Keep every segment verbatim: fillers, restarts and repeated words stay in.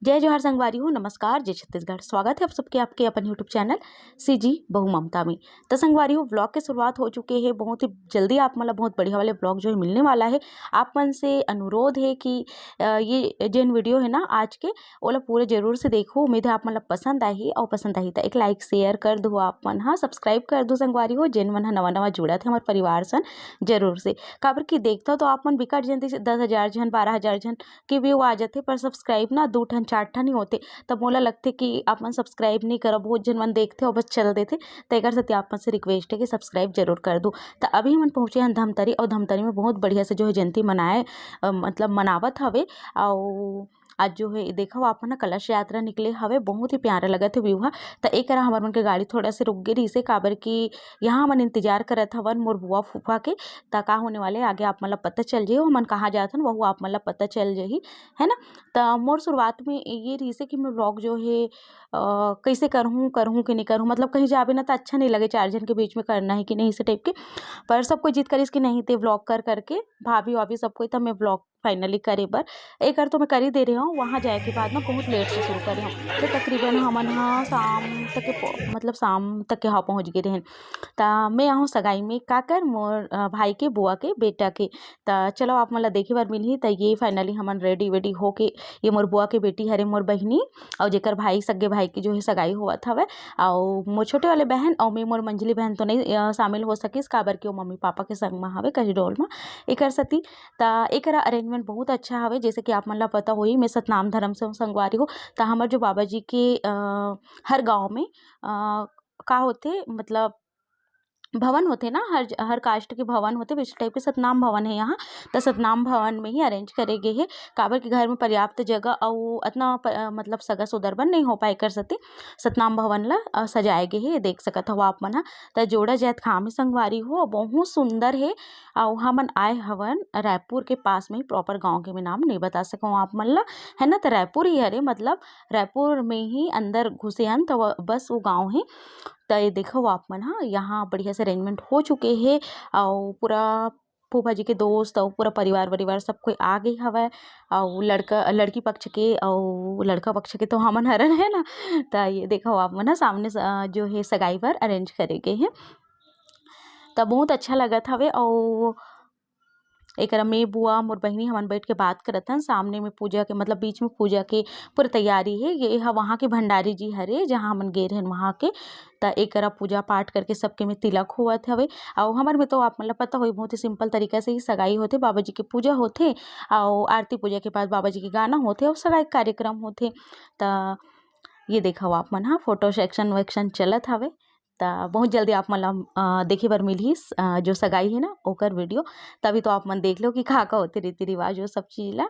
जय जोहार संगवारी हो, नमस्कार, जय छत्तीसगढ़। स्वागत है आप सबके आपके अपन YouTube चैनल सीजी बहू ममता में। तो संगवारी हो, व्लॉग के शुरुआत हो चुके हैं। बहुत ही जल्दी आप मन ला बहुत बढ़िया वाले व्लॉग जो है मिलने वाला है। आप मन से अनुरोध है कि अ, ये जेन वीडियो है ना आज के, ओला पूरे जरूर से देखो। उम्मीद है आप मन ला पसंद आही, और पसंद आही तो एक लाइक शेयर कर दो आप मन, हाँ, सब्सक्राइब कर दो संगवारी हो, जेन मन ह नवा नवा जुड़त है हमारे परिवार सन, जरूर से। काबर कि देखता तो आप मन बिकट जन, जैसे दस हजार झन, बारह हजार झन के व्यू आ जाथे, पर सब्सक्राइब ना दू ठन चार ठन ही होथे। तब मोला लगथे कि आप मन सब्सक्राइब नहीं करब, बहुत झन मन देखथे और बस चल देथे। तो एकर सेती आप मन से रिक्वेस्ट है कि सब्सक्राइब जरूर कर दो। तो अभी हमन पहुँचे हैं धमतरी, और धमतरी में बहुत बढ़िया से जो है जयंती मनाए, अ, मतलब मनावत हवे। और आज जो है देखो आप मन कलश यात्रा निकले हवे, बहुत ही प्यारा लगत है व्यू हा। तो एक करा हमर मन के गाड़ी थोड़ा से रुक गे रहिसे, काबर कि यहाँ हमन इंतजार करत हवन मोर बुआ फूफा के। त का होने वाले आगे आप मन ला पता चल जाही, हमन कहाँ जात हन वहू आप मन ला पता चल जाही, है ना। त मोर शुरुआत में ये रहिसे कि मैं व्लॉग जो है अ, कैसे करहूँ, करहूँ कि नहीं करहूँ, मतलब कहीं जाबे ना तो अच्छा नहीं लगे, चार जन के बीच में करना है कि नहीं, इस टाइप के। पर सब कोई जिद करिस कि नहीं, ते व्लॉग कर करके भाभी वाभी सब कोई, तब मैं व्लॉग फाइनली करे बर एकर तो मैं कर ही दे रहे हूँ। वहाँ जाए के बाद ना बहुत लेट से शुरू करे हूँ, तो तकरीबन हमन ह शाम तक के पो-, मतलब शाम तक के हाँ पहुँच गए रहन। त मैं आहूँ सगाई में काकर मोर, अ, भाई के बुआ के बेटा के। त चलो आप मन ला देखे बर मिलही। त ये फाइनली हमन रेडी वेडी होके, ये मोर बुआ के बेटी हरे, मोर बहिनी, और जेकर भाई, सगे भाई की जो है सगाई होवत हवे, और मोर छोटे वाले बहन और मैं, मोर मंझली बहन तो नहीं, अ, शामिल हो सकिस, काबर कि वो मम्मी पापा के संग में हवे कसडोल में एकर सेती। त एकरा अरेंजमेंट बहुत अच्छा हवे, जैसे कि आप मन ला पता होही, मैं सतनाम धर्म से संगवारी हो, त हमर जो बाबा जी के, अ, हर गाँव में, अ, का होथे, मतलब भवन होथे ना, हर ज-, हर कास्ट के भवन होथे, वैसे टाइप के सतनाम भवन है यहाँ। त सतनाम भवन में ही अरेंज करे गे हे, काबर के घर में पर्याप्त जगह अउ अतना प-, मतलब सगा सोदर बर नहीं हो पाए कर सेती सतनाम भवन ला, अ, सजाए गे हे, देख सकत हव आप मन ह। त जोड़ा जात खाम हे संगवारी हो, बहुत सुंदर हे। अउ हमन आए हवन रायपुर के पास में ही, प्रॉपर गाँव के मैं नाम नहीं बता सकूँ आप मन ला, है ना। त रायपुर ही हरे, मतलब रायपुर में ही अंदर घुसे हन त व-, बस वो गाँव हे। त ये देखो आप मन ह, यहाँ बढ़िया से अरेंजमेंट हो चुके हे, अउ पूरा फूफा जी के दोस्त अउ पूरा परिवार वरिवार सब कोई आ गे हवय, अउ लड़का, लड़की पक्ष के अउ लड़का पक्ष के तो हमन हरन, है ना। त ये देखो आप मन ह, सामने स-, जो हे सगाई बर अरेंज करे गे हे, त बहुत अच्छा लगत हवे। अउ एकरा में बुआ, मोर बहिनी, हमन बैठ के बात करत हन। सामने में पूजा के, मतलब बीच में पूजा के पूरा तैयारी हे। ये ह वहाँ के भंडारी जी हरे, जहाँ हमन गे रहन वहाँ के। त एकरा पूजा पाठ करके सबके में तिलक होवत हवे। अउ हमर में तो आप मन ल पता होही, बहुत ही सिंपल तरीका से ही सगाई होथे, बाबा जी के पूजा होथे, अउ आरती पूजा के बाद बाबा जी के गाना होथे, अउ सगाई के कार्यक्रम होथे। त ये देखव आप मन ह, फोटो सेक्शन वेक्शन चलत हवे। त बहुत जल्दी आप मन ला, अ, देखे बर मिलही, अ, जो सगाई हे ना, ओकर वीडियो। तभी तो आप मन देख लो कि का का होथे रीति रिवाज, वो सब चीज ला।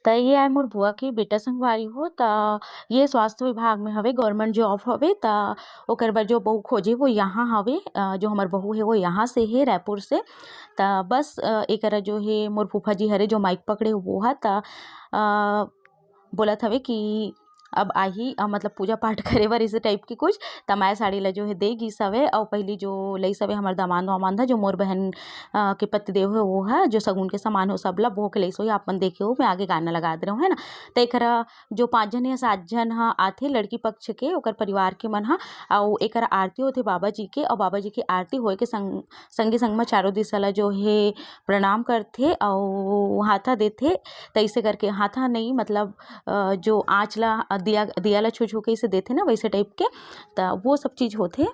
त ये आय मोर बुआ के बेटा संगवारी हो, त ये स्वास्थ्य विभाग में हवे, गवर्नमेंट जॉब हवे, त ओकर बर जो बहू खोजे वो यहाँ हवे, अ, जो हमर बहू हे वो यहाँ से हे, रायपुर से। त बस, अ, एकरा जो हे मोर फूफा जी हरे जो माइक पकड़े वो ह, त, अ, बोलत हवे कि अब आही, अ, मतलब पूजा पाठ करे बर, इसे टाइप के कुछ। त माय साड़ी ला जो हे दे गिस हवे, अउ पहिली जो लइस हवे हमर दामाद वामाद ह, जो मोर बहन, अ, के पतिदेव हे, वो ह जो सगुन के सामान हो, सब ला बोह के लइस होही। आप मन देखे हो, मैं आगे गाना लगा दे रहूँ, है ना। त एकरा जो पाँच झन या सात झन ह आथे लड़की पक्ष के, ओकर परिवार के मन ह, अउ एकरा आरती होथे बाबा जी के, अउ बाबा जी के आरती होए के संग, संगे संग म चारों दिशा ला जो हे प्रणाम करथे अउ हाथा देथे। तइसे करके हाथा नहीं, मतलब, अ, जो आँच ला, अ, दिया, दिया ला छू छू के इसे देथे ना, वैसे टाइप के, त वो सब चीज होथे।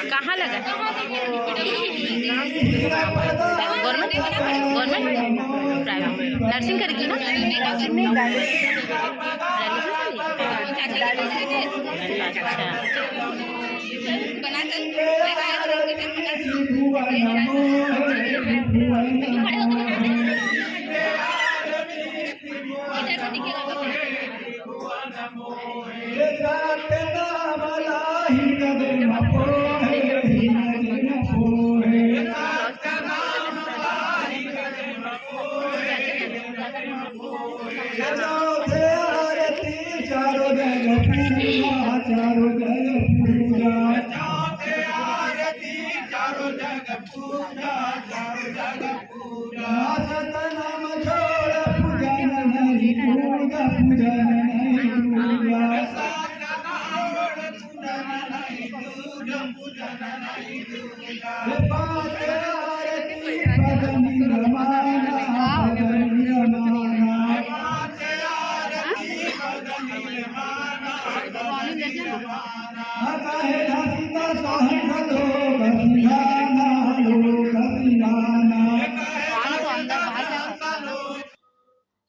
कहाँ लगा? गवर्नमेंट? गवर्नमेंट? प्राइवेट? नर्सिंग करेगी ना? अच्छा।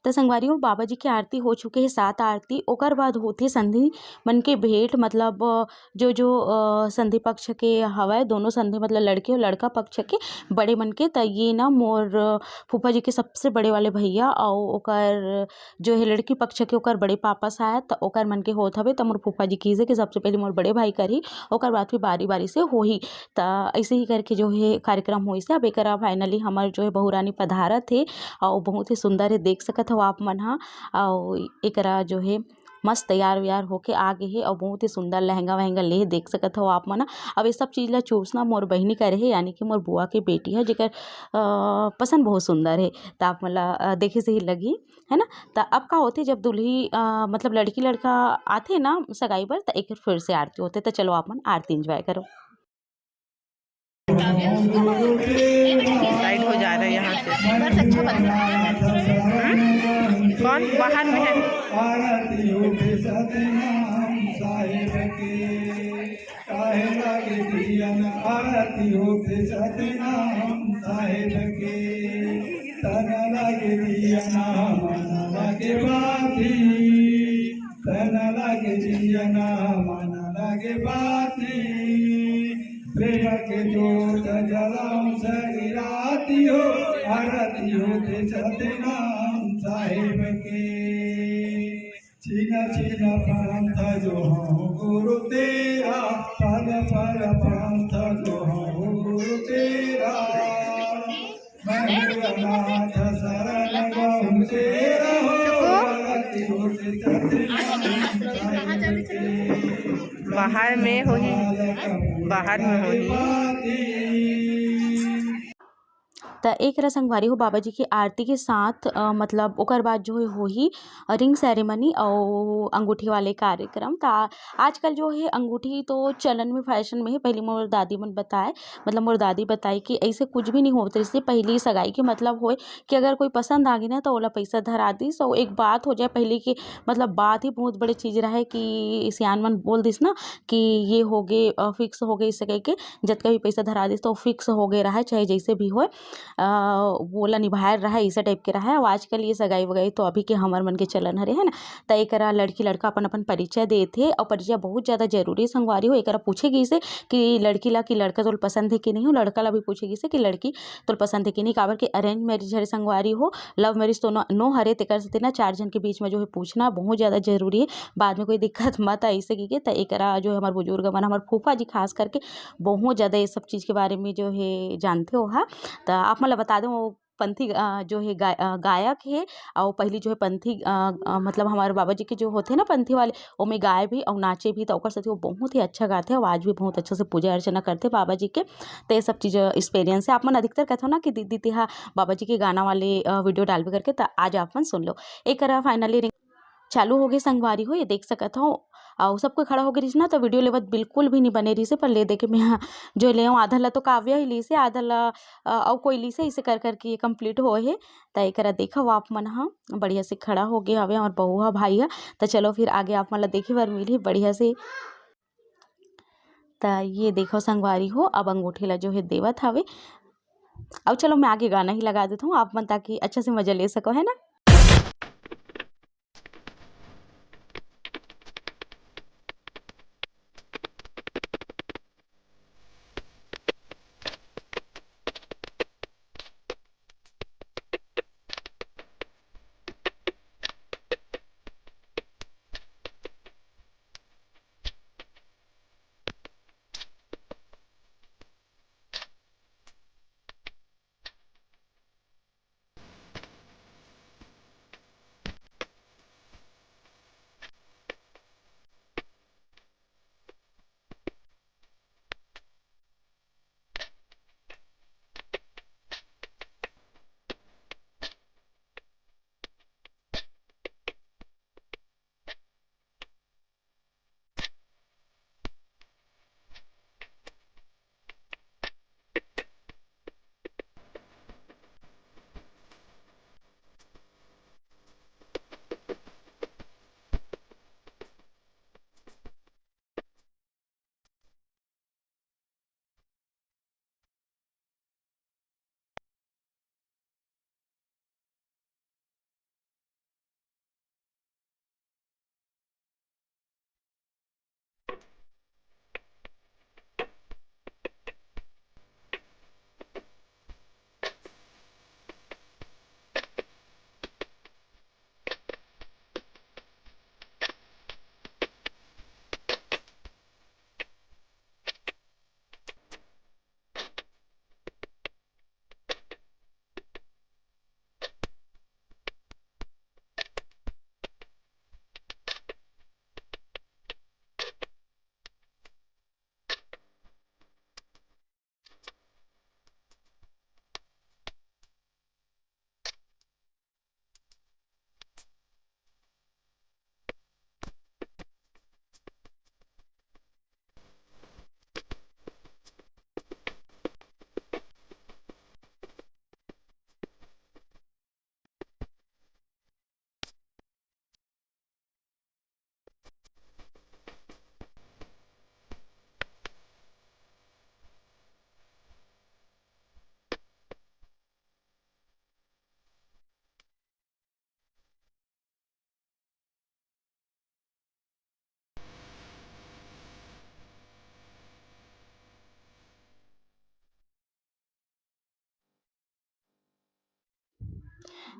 त संगवारी हो, बाबा जी के आरती हो चुके हे, सात आरती। ओकर बाद होथे संधी मन के भेंट, मतलब, अ, जो, जो, अ, संधी पक्ष के हवय, दोनों संधी, मतलब, लड़के और लड़का पक्ष के बड़े मन के, त ये ना मोर फूफा जी के सबसे बड़े वाले भैया, अउ ओकर जो हे लड़की पक्ष के, ओकर बड़े पापा शायद, त ओकर मन के होत हवे। त मोर फूफा जी कहिसे कि सबसे पहले मोर बड़े भाई करही, ओकर बाद फिर बारी-बारी से होही। त ऐसे ही करके जो हे कार्यक्रम होइस हे। अब एकरा finally हमर जो हे बहुरानी पधारत हे, अउ बहुत ही सुंदर हे, देख सकत हव आप मन ह। अउ एकरा जो हे मस्त तैयार वैयार होके आ गे हे, अउ बहुत ही सुंदर लहंगा वहंगा ले हे, देख सकत हव आप मन ह। अब ये सब चीज ला choose ना मोर बहिनी करे हे, यानी कि मोर बुआ के बेटी ह, जेकर, अ, पसंद बहुत सुंदर हे, त आप मन ला, अ, देखे से ही लगही, है ना। त अब का होथे, जब दुल्ही, अ, मतलब लड़की लड़का आथे ना सगाई बर, त एक फिर से आरती होथे। त चलो आप मन आरती enjoy करो। साइड हो जा रहे हैं यहाँ से। हम्म? कौन बाहर में है? आरती होथे सतनाम साहेब के, काहे लागे दिया न आरती होथे सतनाम साहेब के, तन लागे दिया न मन लागे बाती, तन लागे दिया न मन लागे बाती। प्रेम के जोत जलाऊं सारी राती हो, आरती होथे सतनाम साहेब के। छिन छिन पंथ जो हूँ गुरु तेरा, पल पल पंथ जो हूँ गुरु तेरा। बाहर में होही, बाहर में होही। त एक रहा संगवारी हो बाबा जी के आरती के साथ, अ, मतलब ओकर बाद जो है होही, अ, ring ceremony अउ अंगूठी वाले कार्यक्रम। त आजकल जो है अंगूठी तो चलन में, fashion में है। पहली मोर दादी मन बताए, मतलब मोर दादी बताई कि ऐसे कुछ भी नहीं होत रहिस हे। पहली सगाई के मतलब होए कि अगर कोई पसंद आ गे ना, तो ओला पैसा धरा दिस। अउ एक बात हो जाए, पहली के मतलब बात ही बहुत बड़े चीज रहे कि सियान मन बोल दिस ना कि ये हो गे, अ, fix हो गे, इसे कह के जतका भी पैसा धरा दिस, तो fix हो गे रहे, चाहे जैसे भी होए, अ, ओला निभाए रहे, इसे type के रहे। अउ आजकल ये सगाई वगाई तो अभी के हमर मन के चलन हरे, है ना। त एकरा लड़की लड़का अपन अपन परिचय देथे, अउ परिचय बहुत ज्यादा जरूरी हे संगवारी हो। एकरा पूछे गिस हे कि लड़की ला कि लड़का तोल पसंद है कि नहीं हो, लड़का ला भी पूछे गिस हे कि लड़की तोल पसंद है कि नहीं, काबर के arrange marriage हरे संगवारी हो, love marriage तो न, नो हरे, तेकर सेती ना चार झन के बीच में जो है पूछना बहुत ज्यादा जरूरी है, बाद में कोई दिक्कत मत आए, इसे कहिके। त एकरा जो है हमर बुजुर्ग मन, हमर फूफा जी खास करके बहुत ज्यादा ये सब चीज के बारे में जो है जानथे ओहा। त आप मन ला बता दें, वो पंथी, अ, जो है गाय-, अ, गायक हे, अउ पहली जो है पंथी, अ, अ, मतलब हमारे बाबा जी के जो होथे ना पंथी वाले, ओमे गाय भी अउ नाचे भी, त ओकर सेती वो बहुत ही अच्छा गाथे, अउ आज भी बहुत अच्छा से पूजा अर्चना करथे बाबा जी के। त ये सब चीज experience है। आप मन अधिकतर कहथो ना कि दीदी तेहा बाबा जी के गाना वाले, अ, video डालबे करके, त आज आप मन सुन लो। एक करा finally चालू होगे संगवारी हो, ये देख सकत हव। अउ सब कोई खड़ा होगे रहिस ना, त वीडियो लेवत बिल्कुल भी नहीं बने रहिस हे, पर ले देके मैं हा जो ले हव, आधा ला तो काव्या ही लीस हे, आधा ला, अ, अउ कोई लीस हे, इसे कर करके ये कंप्लीट होए हे। त एकरा देखव आप मन ह, बढ़िया से खड़ा होगे हवे हमर बहू ह, भाई ह। त चलो फिर आगे आप मन ला देखे बर मिलही बढ़िया से। त ये देखव संगवारी हो, अब अंगूठी ला जो हे देवत हवे। अउ चलो मैं आगे गाना ही लगा देत हव आप मन, ताकि अच्छा से मजा ले सको, है ना।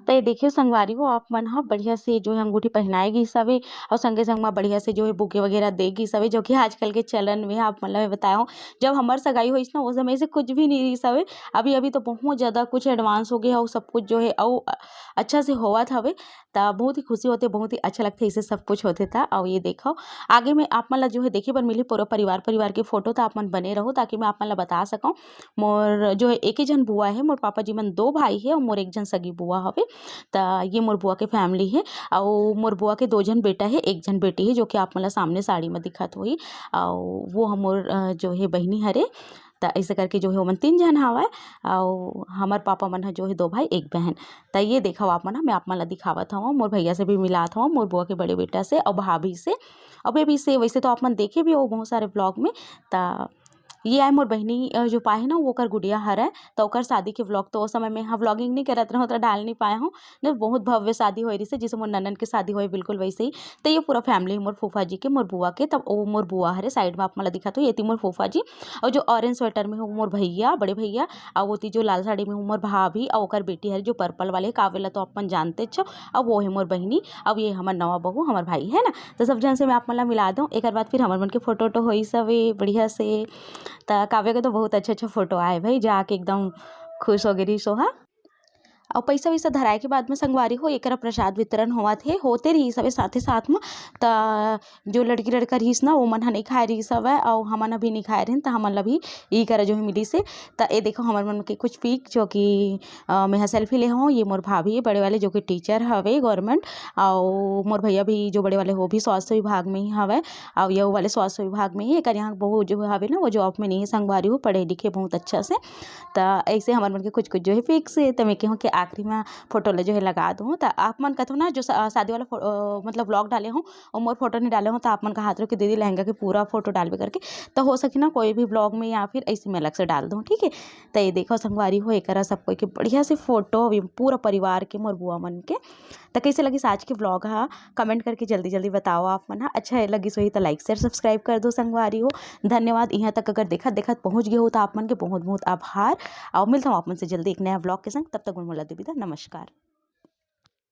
त ये देखियो संगवारी हो, आप मन ह बढ़िया से जो है अंगूठी पहनाए गिस हवे, और संगे संग म बढ़िया से जो है बुके वगैरह दे गिस हवे, जो कि आजकल के चलन में आप मन ल मैं बताया हूँ, जब हमर सगाई होइस ना, उस समय से कुछ भी नहीं रहिस हवे। अभी अभी तो बहुत ज़्यादा कुछ एडवांस हो गया, और सब कुछ जो है, और अच्छा से होवत हवे। त बहुत ही खुशी होथे, बहुत ही अच्छा लगथे, इसे सब कुछ होथे। त अउ ये देखव, आगे में आप मन ला जो है देखे बर मिलही पूरा परिवार, परिवार के फोटो। त आप मन बने रहो, ताकि मैं आप मन ला बता सकव। मोर जो है एक ही झन बुआ है, मोर पापा जी मन दो भाई है, अउ मोर एक झन सगी बुआ हवे। त ये मोर बुआ के फैमिली है, अउ मोर बुआ के दो झन बेटा है, एक झन बेटी है, जो कि आप मन ला सामने साड़ी में दिखत होही, अउ वो ह मोर, अ, जो है बहिनी हरे। त ऐसे करके जो है ओमन तीन झन हवय, अउ हमर पापा मन ह जो है दो भाई एक बहन। त ये देखव आप मन ह, मैं आप मन ला दिखावत हवं, मोर भैया से भी मिलात हवं, मोर बुआ के बड़े बेटा से अउ भाभी से अउ बेबी से। वैसे तो आप मन देखे भी हो बहुत सारे ब्लॉग में। त ये आए मोर बहिनी, अ, जो पाए हे ना, वो ओकर गुड़िया हरय। त ओकर शादी के ब्लॉग तो ओ समय में ह ब्लॉगिंग नहीं करत रहूँ, त डाल नहीं पाए हूँ। ने बहुत भव्य शादी होए रहिसे, जैसे मोर ननन के शादी होए, बिल्कुल वैसे ही। त ये पूरा फैमिली मोर फूफा जी के, मोर बुआ के, तब वो मोर बुआ हरे साइड में आप मन ला दिखत हो, ये ती मोर फूफा जी। और जो ऑरेंज स्वेटर में हो मोर भैया, बड़े भैया, और वो ती जो लाल साड़ी में हो मोर भाभी, और ओकर बेटी हरे जो पर्पल वाले, काव्य ला तो आप मन जानते छो। अब वो है मोर बहिनी, अब ये हमर नवा बहू, हमर भाई है ना। तो सब झन से मैं आप मन ला मिला दूँ, एक बार फिर हमर मन के फोटो वोटो होई सब बढ़िया से। त काव्य के तो बहुत अच्छा अच्छा फोटो आए भाई, जाके एकदम खुश हो गई रही सोहा। अउ पैसा वैसा धराए के बाद में संगवारी हो, एकरा प्रसाद वितरण होवत हे, होते रहिस हवे साथे साथ म। त जो लड़की लड़का रहिस ना, ओमन ह नइ खाए रहिस हवय, अउ हमन अभी नइ खाए रहिन, त हमन ल भी ई करा जो है मिलिस हे। त ए देखो, हमर मन के कुछ पिक, जो कि, अ, मैं ह सेल्फी ले हूँ। ये मोर भाभी है बड़े वाले, जो कि टीचर हवे गवर्नमेंट, अउ मोर भैया भी जो बड़े वाले, वो भी स्वास्थ्य विभाग में ही हवे, अउ ये वाले स्वास्थ्य विभाग में ही। एकर यहाँ बहू जो हवे ना, वो जॉब में नहीं है संगवारी हो, पढ़े लिखे बहुत अच्छा से। त ऐसे हमर मन के कुछ कुछ जो है पिक्स है। त मैं कहूँ कि आखिरी में फोटो ला जो है लगा दूँ। त आप मन कथो ना, जो शा-, शादी वाला फो-, अ, मतलब व्लॉग डाले हूँ, अउ मोर फोटो नहीं डाले हूँ, त आप मन कहात रहो कि दीदी लहंगा के पूरा फोटो डालबे करके। त हो सके ना, कोई भी व्लॉग में या फिर ऐसे में अलग से डाल दूँ, ठीक है। त ये देखो संगवारी हो, एकरा सब कोई के बढ़िया से फोटो, ये पूरा परिवार के, मोर बुआ मन के। त कैसे लगिस आज के व्लॉग हा, कमेंट करके जल्दी जल्दी बताओ आप मन हा। अच्छा लगिस होही त लाइक शेयर सब्सक्राइब कर दो संगवारी हो। धन्यवाद, यहाँ तक अगर देखत देखत पहुँच गए हो त आप मन के बहुत बहुत आभार। अउ मिलता हूँ आप मन से जल्दी एक नया व्लॉग के संग। तब तक मोला दे विदा, नमस्कार।